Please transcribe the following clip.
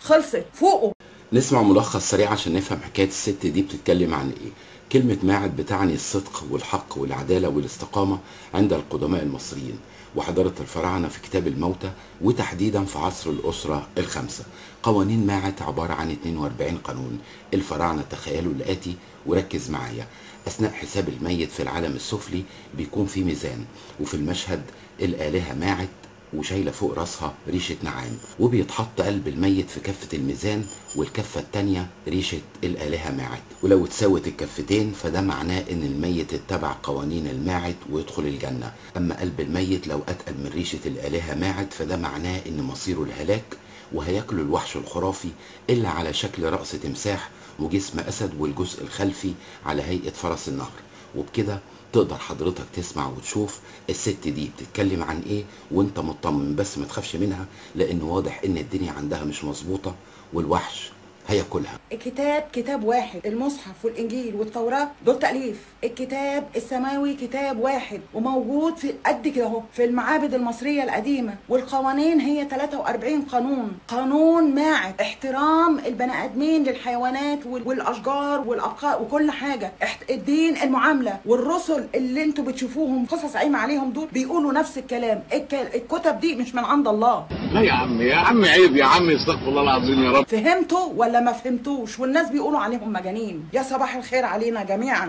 خلصت فوقه. نسمع ملخص سريع عشان نفهم حكاية الست دي بتتكلم عن ايه. كلمة ماعت بتعني الصدق والحق والعدالة والاستقامة عند القدماء المصريين وحضارة الفراعنة في كتاب الموتى، وتحديدا في عصر الأسرة الخمسة. قوانين ماعت عبارة عن 42 قانون. الفراعنة تخيلوا الآتي وركز معايا. أثناء حساب الميت في العالم السفلي بيكون في ميزان، وفي المشهد الآلهة ماعت وشايلة فوق راسها ريشة نعام، وبيتحط قلب الميت في كفة الميزان والكفة التانية ريشة الآلهة ماعت، ولو اتساوت الكفتين فده معناه ان الميت اتبع قوانين الماعت ويدخل الجنة. اما قلب الميت لو اتقل من ريشة الآلهة ماعت فده معناه ان مصيره الهلاك، وهياكله الوحش الخرافي اللي على شكل رأس تمساح وجسم أسد والجزء الخلفي على هيئة فرس النهر. وبكده تقدر حضرتك تسمع وتشوف الست دي بتتكلم عن ايه وانت مطمن، بس ما تخافش منها لان واضح ان الدنيا عندها مش مظبوطة والوحش هياكلها. الكتاب كتاب واحد، المصحف والانجيل والتوراة دول تأليف. الكتاب السماوي كتاب واحد وموجود في قد كده اهو في المعابد المصرية القديمة، والقوانين هي 43 قانون. قانون ماعت، احترام البني ادمين للحيوانات والاشجار والابقاء وكل حاجة، الدين المعاملة، والرسل اللي انتوا بتشوفوهم قصص قايمة عليهم دول بيقولوا نفس الكلام. الكتب دي مش من عند الله. لا يا عم، يا عم عيب يا عم، استغفر الله العظيم يا رب. فهمتوا ولا ما فهمتوش؟ والناس بيقولوا عليهم مجانين. يا صباح الخير علينا جميعا.